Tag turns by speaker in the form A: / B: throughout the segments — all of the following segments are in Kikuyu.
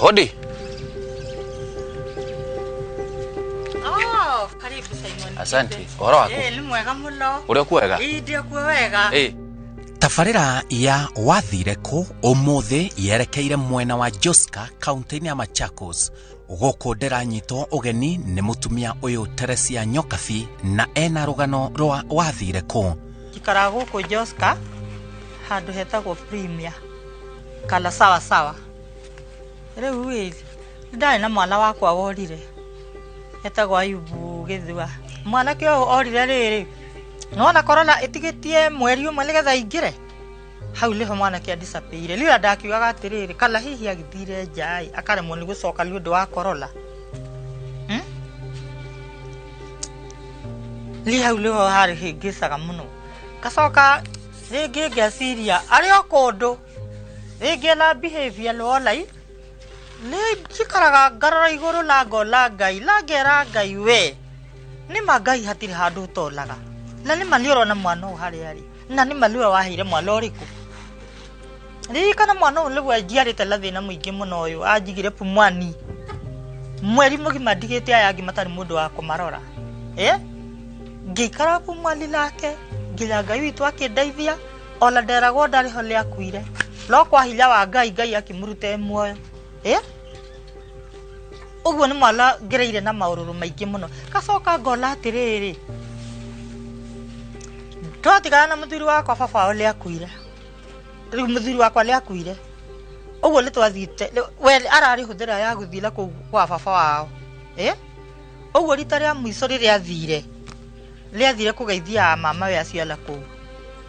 A: Hodi.
B: Oh, karibu Simon.
A: Asante. Ũhoro waku?
B: Eh, nĩ mwega mũno.
A: Ũrĩ okuo wega?
B: Ĩĩ, ndĩ okuo wega.
A: Ĩ.
C: Tabarĩra ya wathire kũ ũmũthĩ yerekeire mwena wa Joska kaunti-inĩ ya Machakos. Gũkũ ndĩranyitwo ũgeni nĩ mũtumia ũyũ Teresia Nyokabi na ena rũgano rwa wathire kũ.
B: Njikaraga gũkũ Joska handũ hetagwo Premier kana sawa sawa. Rĩu ĩ, ndarĩ na mwana wakwa worire etagwo Ayubu Gĩthua. Mwanake ũyũ orire rĩrĩ, nĩwona korona ĩtigĩtie mweri ũmwe nĩgetha aingĩre, hau nĩho mwanake adisappeaire. Rĩrĩa ndakiugaga atĩrĩrĩ, kana hihi agĩthire nja ĩ, akaremwo nĩ gũcoka nĩ ũndũ wa korona. Niĩ hau nĩho harĩ hĩngĩcaga mũno. Ngacoka rĩngĩ ngeciria arĩ o kũndũ, rĩngĩ ena behavior nĩwona i, nĩ njikaraga ngarora igũrũ na ngona Ngai, na ngera Ngai we, nĩma Ngai hatirĩ handũ ũtonaga, na nĩma nĩ ũrona mwana ũyũ harĩa arĩ, na nĩma nĩwe waheire mwana ũrĩkũ. Ririkana mwana ũyũ nĩguo njiarĩte na thĩna mũingĩ mũno ũyũ, anjigire Pumwani mweri mũgima ndigĩte aya angĩ matarĩ mũndũ wa kũmarora. Ngĩikara Pumwani nake nginya Ngai witũ akĩndeithia, ona nderagwo ndarĩ ho nĩakuire, no kwa hinya wa Ngai, Ngai akĩmũruta e muoyo. Ũguo nĩ mwana ngereire na maũrũrũ maingĩ mũno. Ngacoka ngona atĩrĩrĩ, twatigana na mũthuri wakwa baba wao nĩakuire. Rĩu mũthuri wakwa nĩakuire. Ũguo nĩtwathiĩte, we ararĩ hũthĩra ya gũthiĩ na kũu kwa baba wao. Ũguo rita rĩa mũico rĩrĩa athire, rĩathire kũgeithia mama we acio na kũu.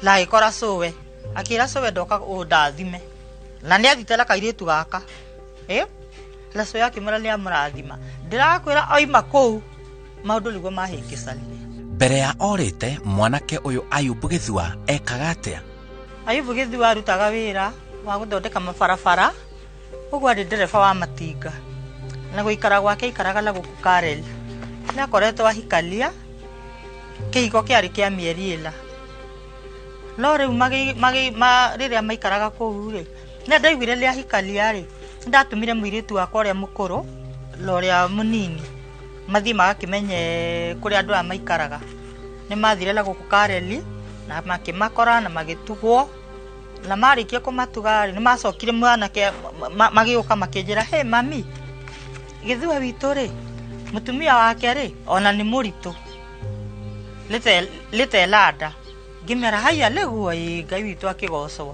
B: Na agĩkora cũwe, akĩra cũwe ndoka ũndathime. Na nĩathiĩte na kairĩtu gaka. Na cũwe akĩmwĩra nĩamũrathima. Ndĩrakwĩra oima kũu, maũndũ nĩguo mahĩngĩcanire.
C: Mbere ya orĩte, mwanake ũyũ Ayubu Gĩthua ekaga atĩa?
B: Ayubu Gĩthua arutaga wĩra wa gũthondeka mabarabara, ũguo arĩ ndereba wa matinga. Na gũikara gwake aikaraga na gũkũ Karen. Nĩakoretwo ahikania, kĩhiko kĩarĩ kĩa mĩeri ĩna. No rĩu rĩrĩa maikaraga kũu rĩ, nĩ ndaiguire nĩahikania rĩ, nĩndatũmire mũirĩtu wakwa ũrĩa mũkũrũ na ũrĩa mũnini mathiĩ magakĩmenye kũrĩa andũ aya maikaraga. Nĩmathire na gũkũ Karen na makĩmakora na magĩtugwo, na marĩkia kũmatuga rĩ, nĩmacokire mwanake magĩũka makĩnjĩra, hey mami, Gĩthua witũ rĩ, mũtumia wake rĩ, ona nĩ mũritũ, rĩtela nda. Ngĩmera haiya nĩguo ĩ, Ngai witũ akĩgocwo.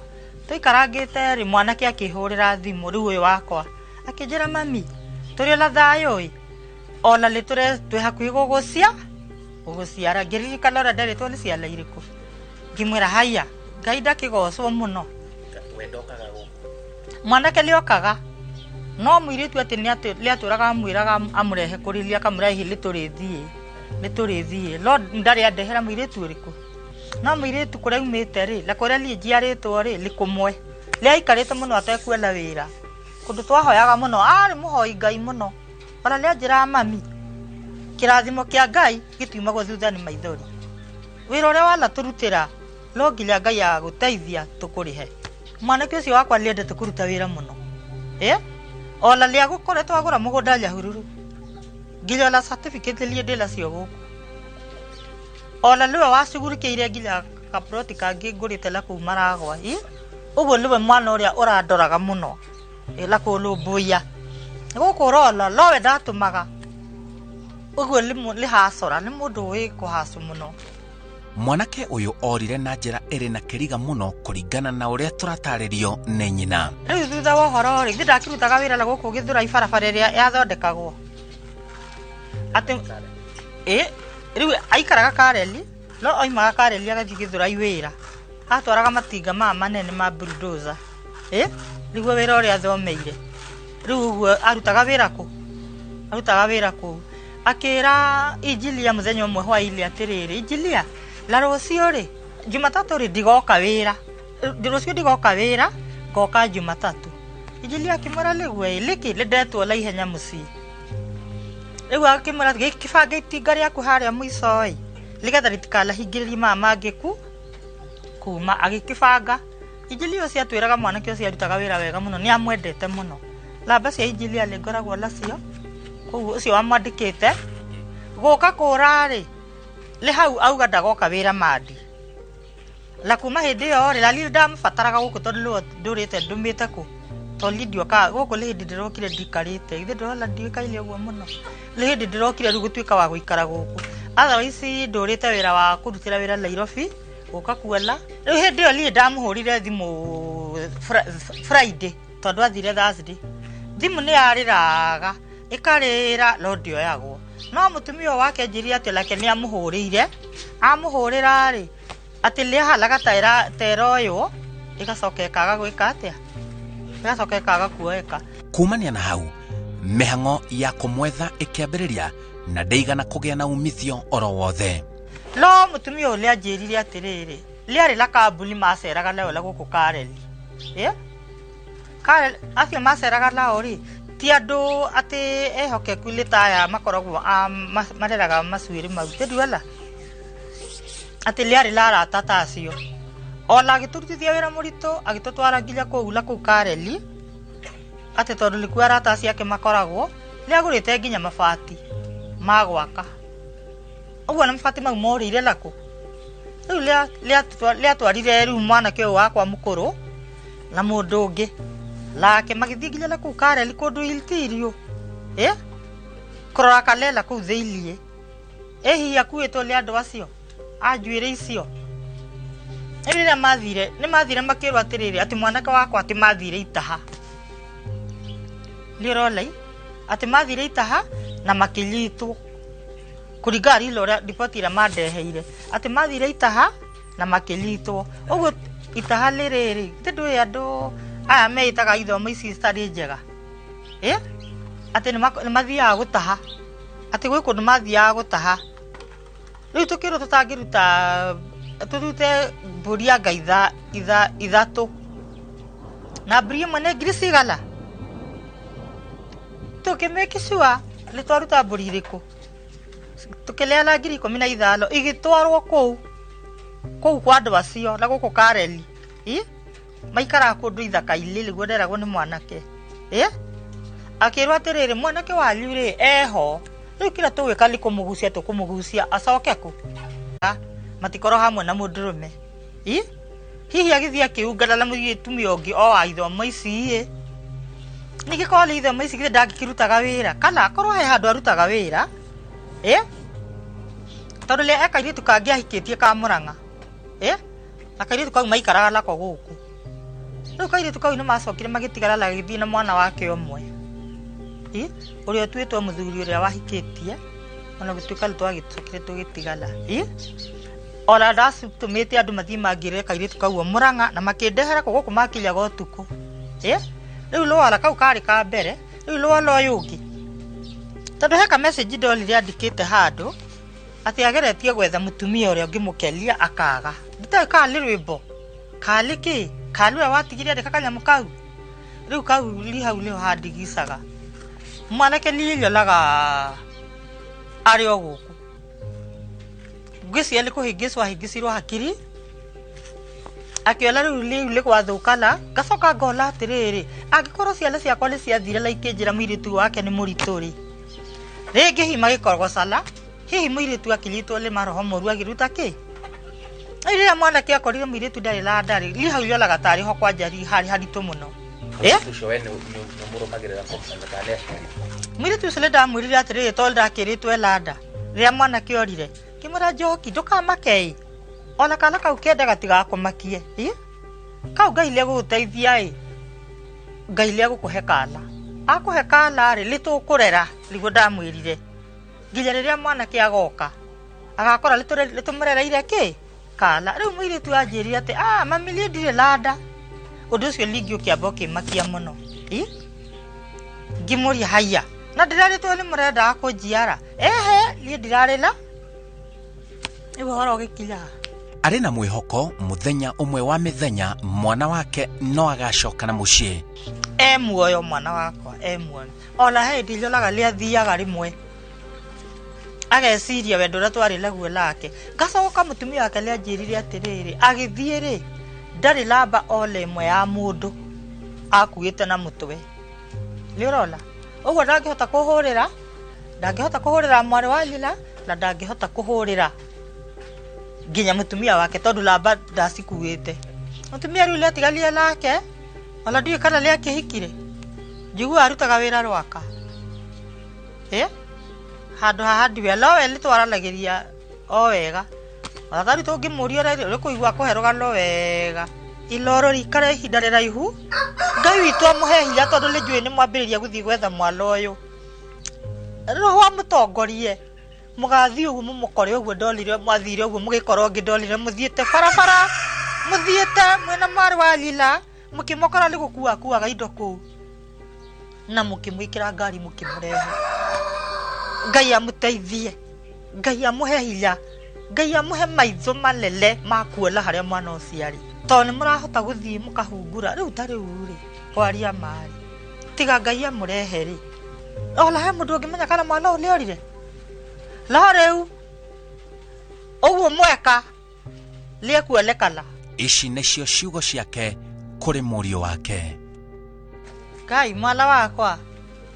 B: Tũikarangĩte rĩ, mwanake akĩhũrĩra thimũ rĩu ũyũ wakwa, akĩnjĩra mami, tũrĩ ona thayũ ĩ, ona nĩ twĩ hakuhĩ gũgũciara. Ngĩririkana ũrĩa nderĩtwo nĩ ciana irĩkũ. Ngĩmwĩra haiya, Ngai ndakĩgocwo mũno.
C: We ndokaga gũkũ?
B: Mwanake nĩokaga, no mũirĩtu atĩ nĩatũraga amwĩraga amũrehe kũrĩ niĩ, akamwĩra hihi nĩtũrĩthiĩ, nĩtũrĩthiĩ, no ndarĩ andehera mũirĩtu ũrĩkũ. No mũirĩtu kũrĩa aumĩte rĩ, na kũrĩa niĩ njiarĩtwo rĩ, nĩ kũmwe. Nĩaikarĩte mũno atekuona wĩra. Kũndũ twahoyaga mũno, arĩ mũhoi Ngai mũno. Ona nĩanjĩraga mami, kĩrathimo kĩa Ngai gĩtiumagwo thutha nĩ maithori. Wĩra ũrĩa wanatũrutĩra, no nginya Ngai agagũteithia tũkũrĩhe. Mwanake ũcio wakwa nĩendete kũruta wĩra mũno. Ona nĩagũkoretwo agũra mũgũnda Nyahururu. Nginya ona certificate niĩ ndĩnacio gũkũ. Ona nĩwe wacugurikĩire nginya kaploti kangĩ ngũrĩte na kũu Maragwa. Ũguo nĩwe mwana ũrĩa ũrandoraga mũno. Na kũnũmbũiya. Gũkũ ũrona, nowe ndatũmaga. Ũguo nĩ hacora, nĩ mũndũ ũĩ kũhacũ mũno.
C: Mwanake ũyũ orire na njĩra ĩrĩ na kĩriga mũno kũringana na ũrĩa tũratarĩrio nĩ nyina.
B: Rĩu thutha wa ũhoro rĩ, nĩ ndakĩrutaga wĩra na gũkũ Gĩthũrai barabara ĩrĩa yathondekagwo. Atĩ, rĩu aikaraga Kareli, no oimaga Kareli agathiĩ Gĩthũrai wĩra. Atwaraga matinga maya manene ma bulldozer. Nĩguo wĩra ũrĩa athomeire. Rĩu ũguo arutaga wĩra kũ? Arutaga wĩra kũu. Akĩra injinia mũthenya ũmwe hwaĩ-inĩ atĩrĩrĩ, injinia, na rũciũ rĩ, Jumatatũ rĩ, ndigoka wĩra. Rũciũ ndigoka wĩra, ngoka Jumatatũ. Injinia akĩmwĩra nĩguo ĩ, nĩkĩ nĩndetwo na ihenya mũciĩ. Rĩu akĩmwĩra gĩkĩbange itinga rĩaku harĩa mũico ĩ, nĩgetha rĩtikanahingĩrĩrie maya mangĩ kuma. Agĩkĩbanga. Injinia ũcio atwĩraga mwanake ũcio arutaga wĩra wega mũno, nĩamwendete mũno. Namba cia injinia nĩ ngoragwo nacio koguo ũcio wamwandĩkĩte gũka kũra rĩ, nĩ hau auga ndagoka wĩra mandi. Na kuma hĩndĩ ĩyo rĩ, na niĩ ndamũbataraga gũkũ tondũ nĩwe ndũrĩte ndũmĩte kũ, tondũ niĩ ndiokaga gũkũ. Nĩ hĩndĩ ndĩrokire ndikarĩte, githĩ ndĩrona ndiũĩkaine ũguo mũno? Nĩ hĩndĩ ndĩrokire rĩu gũtuĩka wa gũikara gũkũ, otherwise ndũrĩte wĩra wa kũrutĩra wĩra Nairobi gũka kuona. Rĩu hĩndĩ ĩyo niĩ ndamũhũrire thimũ Friday tondũ athire Thursday. Thimũ nĩ yarĩraga ĩkarĩra no ndĩoyagwo. No mũtumia ũyũ wake anjĩrire atĩ nake nĩ amũhũrĩire, amũhũrĩra rĩ, atĩ nĩ ahanaga ta ĩroywo, ĩgacoka ĩkaga gwĩka atĩa, ĩgacoka ĩkaga kuoeka.
C: Kumania na hau mĩhang'o ya kũmwetha ĩkĩambĩrĩria na ndĩigana kũgĩa na umithio oro wothe.
B: No mũtumia ũyũ nĩ anjĩrire atĩrĩrĩ, rĩarĩ na kambuni maceraga nayo na gũkũ Kareni. Karen acio maceraga nao rĩ, ti andũ atĩ ehokeku, nĩ ta aya makoragwo a mareraga macuĩrĩ mau tĩnduona atĩ rĩarĩ na arata ta acio. Ona agĩtũrutithia wĩra mũritũ, agĩtũtwara nginya kũu na kũu Kareni, atĩ tondũ nĩkuo arata acio ake makoragwo. Nĩ agũrĩte nginya mabati ma gwaka ũguo, na mabati mau morĩire nakũ. Rĩu rĩatwarire rĩu mwanake ũyũ wakwa mũkũrũ na mũndũ ũngĩ nake magĩthiĩ nginya na kũu Kareni kũndũ interior, kũrora kanena kũu thĩiniĩ, ĩ hihi akuĩtwo nĩ andũ acio a njuĩrĩ icio. Rĩu rĩrĩa mathire, nĩ mathire makĩrwo atĩrĩrĩ, atĩ mwanake wakwa atĩ mathire itaha, nĩ ũrona i atĩ mathire itaha na makĩnyitwo, kũringana rila ũrĩa riboti ĩrĩa mandeheire, atĩ mathire itaha na makĩnyitwo. Ũguo itaha nĩ rĩrĩ, githĩ ndũĩ andũ aya meĩtaga ithomo ici citarĩ njega, ĩ atĩ nĩ mathiaga gũtaha, atĩ gwĩ kũndũ mathiaga gũtaha. Rĩu tũkĩrwo tũtangĩruta, tũrute mbũri anga 3, na mbũri ĩmwe nĩ ngiri cigana. Tũkĩmake sure nĩ twaruta mbũri irĩkũ, tũkĩneana 15,000, igĩtwarwo kũu kwa andũ acio na gũkũ Kareni. Ĩ maikaraga kũndũ ithaka-inĩ, nĩguo nderagwo nĩ mwanake. Ĩ akĩrwo atĩrĩrĩ, mwanake wanyu rĩ, eho rĩu, kĩrĩa tũgwĩka nĩ kũmũgucia, tũkũmũgucia acoke kũ matikorwo hamwe na mũndũrũme. Ĩ hihi agĩthiĩ akĩungana na mũtumia ũngĩ o wa ithomo ici, ĩ ningĩ korwo nĩ ithomo ici, githĩ ndangĩkĩrutaga wĩra, kana akorwo he handũ arutaga wĩra, ĩ tondũ nĩ ekairĩtu kangĩ ahikĩtie ka Mũrang'a, ĩ na kairĩtu kau maikaraga nako gũkũ. Rĩu kairĩtu kau nĩ macokire magĩtigana na gĩthiĩ na mwana wake ũmwe, ĩ ũrĩa ũtuĩtwo mũthuri ũrĩa wahikĩtie, ona gũtuĩka nĩ twagĩcokire tũgĩtigana. Ĩ ona ndacitũmĩte andũ mathiĩ mangĩrĩre kairĩtu kau o Mũrang'a na makĩndehera kũ gũkũ, makinyaga ũtukũ. Ĩ rĩu lwara kau karĩ ka mbere, rĩu lwara ũyũ ũngĩ, tondũ he ka message ndonire andĩkĩte handũ atĩ ageretie gwetha mũtumia ũrĩa ũngĩmũkenia akaga. Nditoĩ kana nĩ rwĩmbo kana nĩ kĩ, kana nĩwe watigire andĩka kanyamũ kau. Rĩu kau ri hau nĩho handigicaga. Mwanake niĩ nyonaga arĩ o gũkũ, ngwĩciria nĩ kũhĩngĩcwo ahĩngĩcirwo hakiri, akĩona rĩu nĩ gwathũkana. Ngacoka ngona atĩrĩrĩ, angĩkorwo ciana ciakwa nĩ ciathire na ikĩnjĩra mũirĩtu wake nĩ mũritũ rĩ, rĩngĩ hihi magĩkorogocana, hihi mũirĩtu akĩnyitwo nĩ maroho moru agĩruta kĩ. Rĩu rĩrĩa mwanake akorire mũirĩtu ndarĩ na ndarĩ, niĩ hau nyonaga tarĩ ho kwanja harĩ haritũ mũno. Ĩ?
A: Ũcio we nĩ mũrũmagĩrĩra kũmenya kana nĩ aciari?
B: Mũirĩtu ũcio nĩ ndamwĩrire atĩrĩrĩ, tondũ ndakĩrĩtwo ena nda rĩrĩa mwanake orire, ngĩmwĩra, "Njoki, ndũkamake ĩ, ona kana kau kenda gatigakũmakie, ĩ kau Ngai nĩ egũgũteithia, ĩ Ngai nĩ egũkũhe kana, akũhe kana rĩ, nĩ tũkũrera." Nĩguo ndamwĩrire, nginya rĩrĩa mwanake agoka agakora nĩ tũmũrereire kĩ kana. Rĩu mũirĩtu anjĩrire atĩ, "Ah, mami, niĩ ndirĩ na nda." Ũndũ ũcio ningĩ ũkĩamba ũkĩmakia mũno. Ĩ ngĩmũria, "Haiya, na ndĩrarĩtwo nĩ mũrendaga kũnjiara?" "Ehe, niĩ ndirarĩ na rĩu." Ũhoro ũgĩkinya haha.
C: Arĩ na mwĩhoko mũthenya ũmwe wa mĩthenya mwana wake no agacoka na mũciĩ.
B: E muoyo mwana wakwa, e muoyo. Ona he hĩndĩ nyonaga nĩ athiaga rĩmwe ageciria wendo ũrĩa twarĩ naguo nake. Ngacoka mũtumia wake nĩ anjĩrire atĩrĩrĩ, agĩthiĩ rĩ, ndarĩ namba ona ĩmwe ya mũndũ akuĩte na mũtwe. Nĩ ũrona ũguo ndangĩhota kũhũrĩra, ndangĩhota kũhũrĩra mwarĩ wa nyina, na ndangĩhota kũhũrĩra nginya mũtumia wake tondũ namba ndacikuĩte. Mũtumia rĩu nĩatiganire nake, ona ndiũĩ kana nĩakĩhikire. Njiguaga arutaga wĩra Rwaka. Handũ haha ndiwe, no we nĩtwaranagĩria o wega. Ona tarĩu tũngĩmũria ũrĩa ũkũigua akũhe rũgano wega. Iloro rĩikare ihinda rĩraihu, Ngai witũ amũhe hinya tondũ nĩ njũĩ nĩ mwambĩrĩria gũthiĩ gwetha mwana ũyũ. Roho amũtongorie, mũgathiĩ ũguo mũmũkore ũguo ndonire mwathire ũguo mũgĩkora ũngĩ ndonire mũthiĩte barabara, mũthiĩte mwĩna mwarĩ wa nyina, mũkĩmũkora nĩ gũkua akuaga indo kũu. Na mũkĩmwĩkĩra ngari mũkĩmũrehe. Ngai amũteithie, Ngai amũhe hinya, Ngai amũhe maitho manene ma kuona harĩa mwana ũcio arĩ. Tondũ nĩ mũrahota gũthiĩ mũkahungura rĩu ta rĩu rĩ, kwaria marĩ. Tiga Ngai amũrehe rĩ. Ona he mũndũ ũngĩmenya kana mwana ũyũ nĩorire. No rĩu ũguo mweka nĩekuonekana.
C: Ici nĩcio ciugo ciake kũrĩ mũriũ wake.
B: Ngai mwana wakwa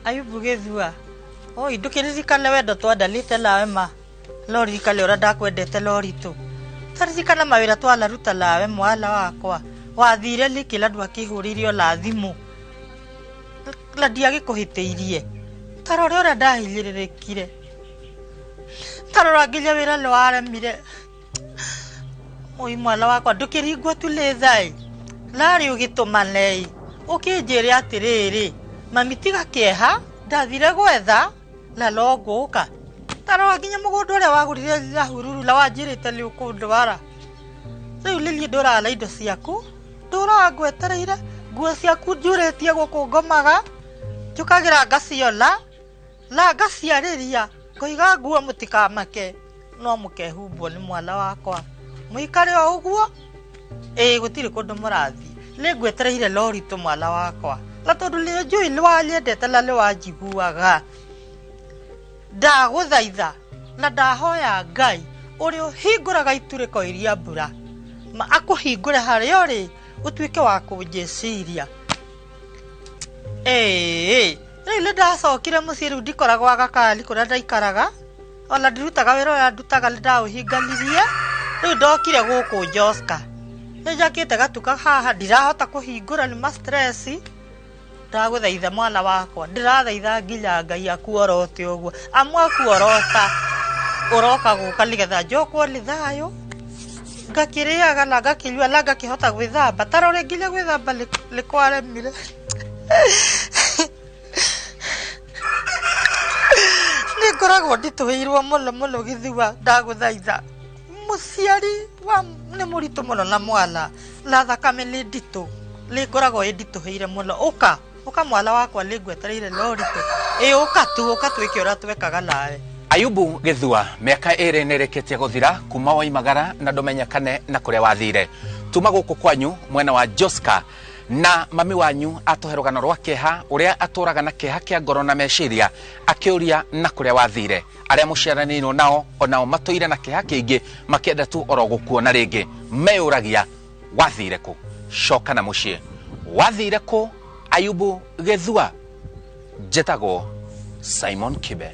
B: Ayubu Gĩthua, oi ndũkĩririkane wendo twendanĩte nawe ma, no ririkane ũrĩa ndakwendete na ũritũ. Taririkana mawĩra twanaruta nawe mwana wakwa, wathire nĩkĩ na ndwakĩhũrĩire ona thimũ na ndiagĩkũhĩtĩirie. Ta rora ũrĩa ndahinyĩrĩrĩkire, ta rora nginya wĩra nĩ waremire. Oi mwana wakwa ndũkĩringwo tu nĩ thaĩ, narĩ ũgĩtũmane ũkĩnjĩre atĩrĩrĩ, mami tiga kĩeha, ndathire gwetha na no ngũka. Ta rora nginya mũgũnda ũrĩa wagũrire Nyahururu na wanjĩrĩte nĩ ũkũndwara. Rĩu nĩ niĩ ndũraga na indo ciaku, ndũraga ngwetereire, nguo ciaku njurĩtie gũkũ ngomaga, njũkagĩra ngaciona na ngaciarĩria, ngoiga nguo mũtikamake, no mũkehumbwo nĩ mwana wakwa. Mũikare o ũguo, ĩĩ gũtirĩ kũndũ mũrathiĩ. Nĩ ngwetereire na ũritũ mwana wakwa, na tondũ nĩ njũĩ nĩ wanyendete na nĩ wanjiguaga. Ndagũthaitha na ndahoya Ngai ũrĩa ũhingũraga iturĩko iria mbura, akũhingũre harĩa ũrĩ ũtuĩke wa kũnjĩciria. Ĩĩ, rĩu nĩ ndacokire mũciĩ, rĩu ndikoragwo Agakani kũrĩa ndaikaraga, ona ndirutaga wĩra ũrĩa ndutaga nĩ ndaũhinganirie. Rĩu ndokire gũkũ Joska, nĩ njakĩte gatuka haha ndirahota kũhingũra nĩ ma stress. Ndagũthaitha mwana wakwa, ndĩrathaitha nginya Ngai akuorote ũguo, amu akuorota ũroka gũka nĩgetha njokwo nĩ thayũ, ngakĩrĩaga na ngakĩnyua na ngakĩhota gwĩthamba. Ta rora nginya gwĩthamba nĩ kwaremire. Nĩ ngoragwo nditũhĩirwo mũno mũno Gĩthua, ndagũthaitha. Mũciari wa nĩ mũritũ mũno na mwana, na thakame nĩ nditũ, nĩ ngoragwo ĩnditũhĩire mũno. Ũka, ũka mwana wakwa, nĩ ngwetereire na ũritũ. Ĩ ũka tu, ũka twĩke ũrĩa twekaga nawe.
C: Ayubu Gĩthua, mĩaka ĩrĩ nĩ ĩrĩkĩtie gũthira kuma waimagara na ndũmenyekane na kũrĩa wathire. Tuma gũkũ kwanyu mwena wa Joska, na mami wanyu atũhe rũgano rwa kĩeha ũrĩa atũraga na kĩeha kĩa ngoro na meciria, akĩũria na kũrĩa wathire. Arĩa mũciaranĩirwo nao onao matũire na kĩeha kĩingĩ makĩenda tu oro gũkuona rĩngĩ, meyũragia wathire kũ? Coka na mũciĩ. Wathire kũ Ayubu Gĩthua? Njĩtagwo Simon Kibe.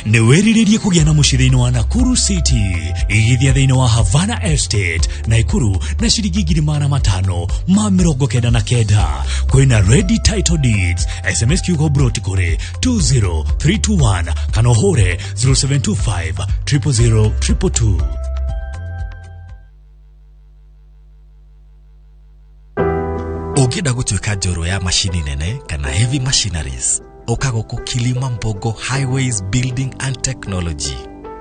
D: Nĩ wĩrirĩrie kũgĩa na mũciĩ thĩinĩ wa Nakuru City, igithia thĩinĩ wa Havana Estate Nakuru na ciringi 599,000. Kwĩna ready title deeds. SMS kiugo broti kũrĩ 20321 kana ũhũre 0725 000 222.
E: Ũngĩenda gũtuĩka njorua ya macini nene kana heavy machineries, ũka gũkũ Kilima Mbogo Highways Building and Technology,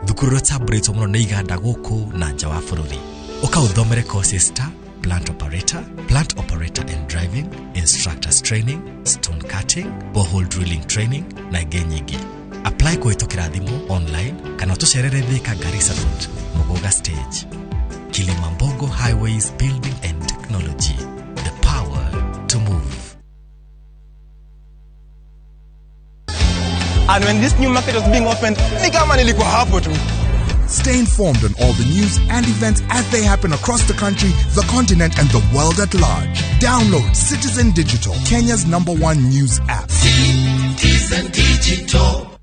E: thukuru ũrĩa ũtambũrĩtwo mũno nĩ iganda gũkũ na nja wa bũrũri. Ũka ũthomere courses ta plant operator, plant operator and driving, instructors training, stone cutting, borehole drilling training na ingĩ nyingĩ. Apply kũhĩtũkĩra thimũ, online kana ũtũcerere Thika, Garissa Road, Muguga Stage. Kilimambogo Highways Building and Technology, the power
F: And when this new market was being opened, ni kama nilikuwa hapo tu.
G: Stay informed on all the news and events as they happen across the country, the continent, and the world at large. Download Citizen Digital, Kenya's number one news app.
H: Citizen Digital.